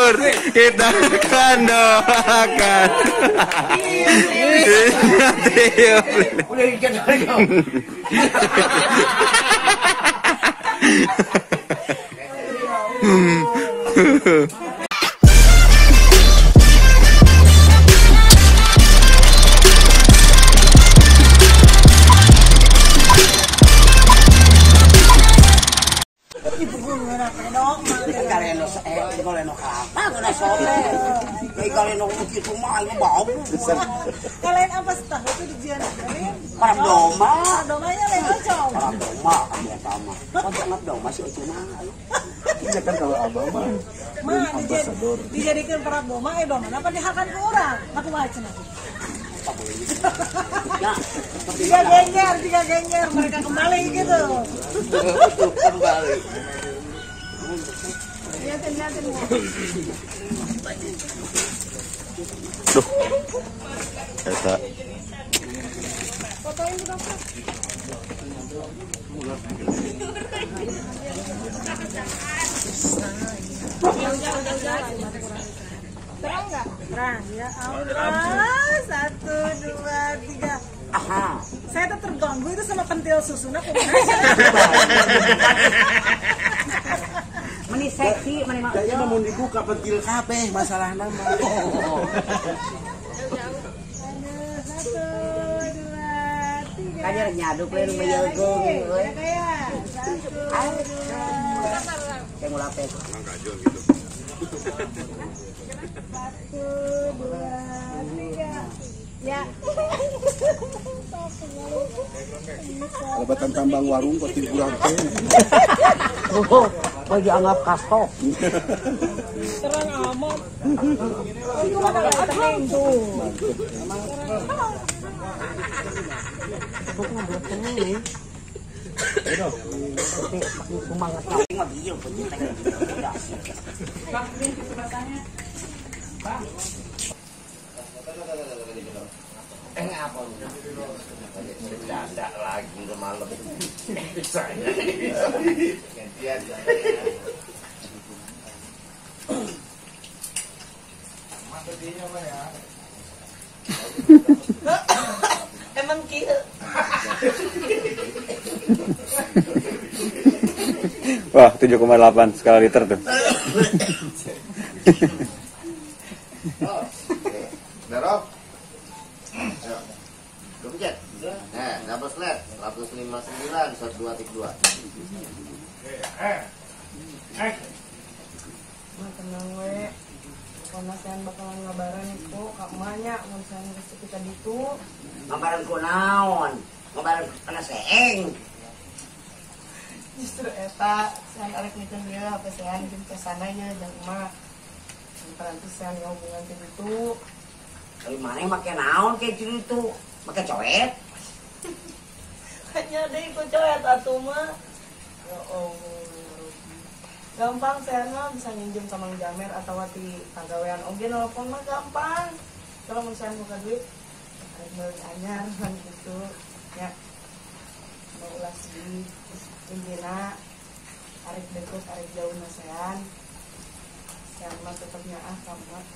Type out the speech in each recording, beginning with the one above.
syukur kita akan doakan. Udah ikan kau. Kalian apa tahu tuh di jian? Parab doma. Domanya lain macam. Parab doma biasa mah. Kok doma sih itu mah. Iya kan kalau abah mah. Mah dijadikan parab doma doma apa dihakan ke orang? Aku mah cenah. Jika gengger mereka kembali gitu. Kembali. Lihatin. Duh. Eta. Fotoin dong. Terang nggak? Terang ya Allah. 1, 2, 3. Aha. Saya tuh terganggu itu sama pentil susuna. Meni seksi, meni mak. Kayaknya mau dibuka pentil kabeh masalah nama. 1, 2, 3. Kayaknya nyaduk lain meyegung euy. 1, 2. Kayak ngulapet. 1, 2, 3. Ya. Lebatan tambang warung kok tiburan teh. Oh, dianggap kastok. Terang amat. Itu mah kalau tenang tuh. Apa bercanda lagi udah malam. Gantian. Emang kieu. Wah, 7,8 skala liter tuh. Darok. Ayo. Nah, double sled 159 1.2.2. Mah tenang we. Pokona sean bakalan ngabaran itu ka emaknya mun sean geus kita ditu. Ngabaran ku naon? Ngabaran kana seeng. Justru eta sean arek mikeun ieu HP sean jeung pesana nya jeung emak. Parantos sean hubungan teh ditu. Tapi mana make naon kayak gitu? Make coet? Hanya deh ikut coet atuh mah. Ya Allah. Gampang saya mah bisa nginjem sama Jamer atau ti pagawean oge nelpon mah gampang. Kalau mun saya buka duit arek meuli anyar kan gitu. Ya. Mau ulah sedih terus intina arek deket arek jauh nasehan. Saya mah tetep nyaah ka emak.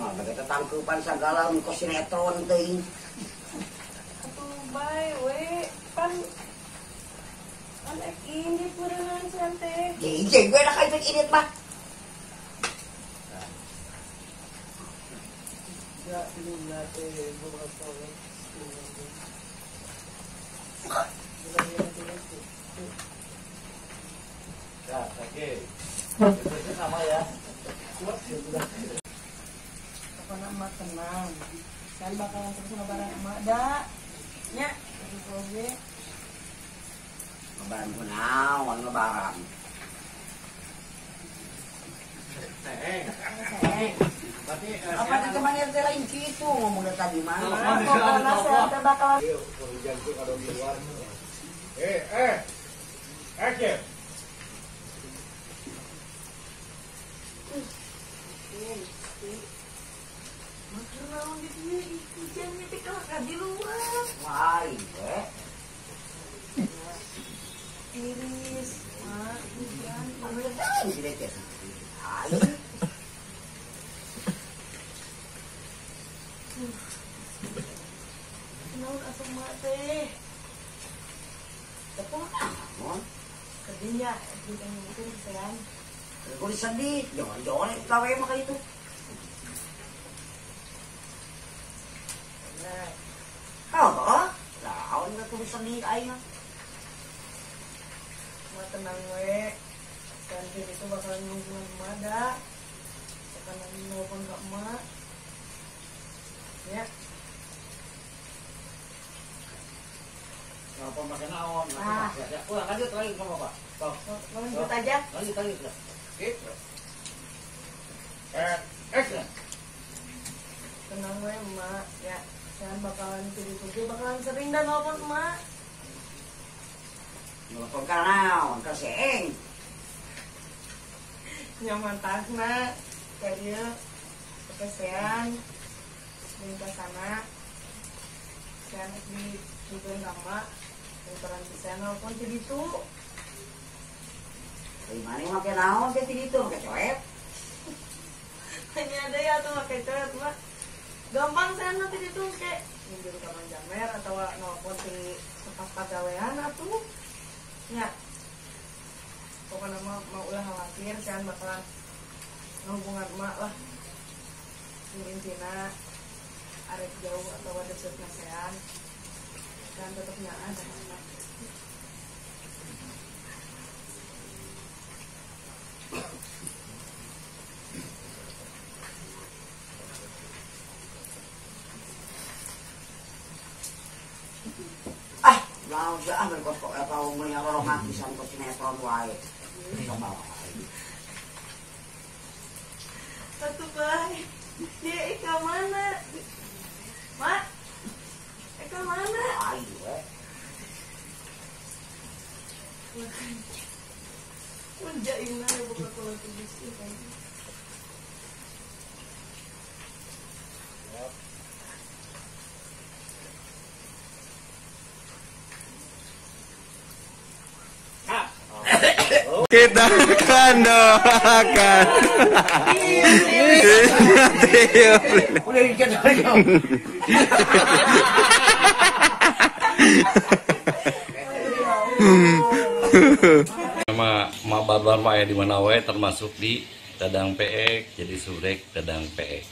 Nah, begitu tangkupan segala muka sinetron teuing. Atuh bae we, pan ek ini peureungan cenah teh. Jeung gue dah kayak ini mah. Ya, ini teh beberapa. Ya, oke. Sama ya. Pokoknya emak tenang. Kan bakalan terus ngabaran emak da. Nya, gitu oge. Ngabaran ku naon ngabaran. Apa teh teman teh lain kitu ngomong tadi mah. Pokoknya saya teh bakalan Action. Makan naon di dieu hujan teh kalah ka di luar. Wah, teh. Naon atuh mak teh? Tepung naon? Kedinya kita mungkin kesean. Kudu sedih, jangan-jangan gawe mah ka itu. Nah, oh, naon kudu sedih aing. Mak tenang we. Dan itu bakalan ngomong emak dah. Bakalan nelfon ke emak. Ya. Nelfon pakai naon? Ah. Ya, udah lanjut lagi sama Pak. Sok. Lanjut aja. Lanjut lagi sudah. Gitu. Action. Tenang we emak, ya. Saya bakalan tidur bakalan sering dan nelfon emak. Nelfon ka naon? Ka seeng. Nyaman tasna kayak dia kepesean minta sana sean di juga sama peran pisan nelfon ti ditu. Di mana make naon teh ti ditu make coet? Hanya ada ya tuh make coet mah. Gampang sean mah ti ditu ke minjem ka Mang Jamer atau nelfon ti tempat pagawean atuh. Nya. Pokoknya mah mau ulah khawatir, sean bakalan ngehubungan emak lah. Intina arek jauh atau deket sean, sean tetep nyaah sama emak. Ah, langsung ah berkos kok atau melihat romantisan kok sinetron wae. Satu baik. Dia Eka mana? Mak, Eka mana? Ayo, Menjaina ya buka kolor tulis ini. Kita akan doakan. Udah dikit lagi. Sama Mak Barbar mah ya di mana wae termasuk di Dadang PX jadi subrek Dadang PX.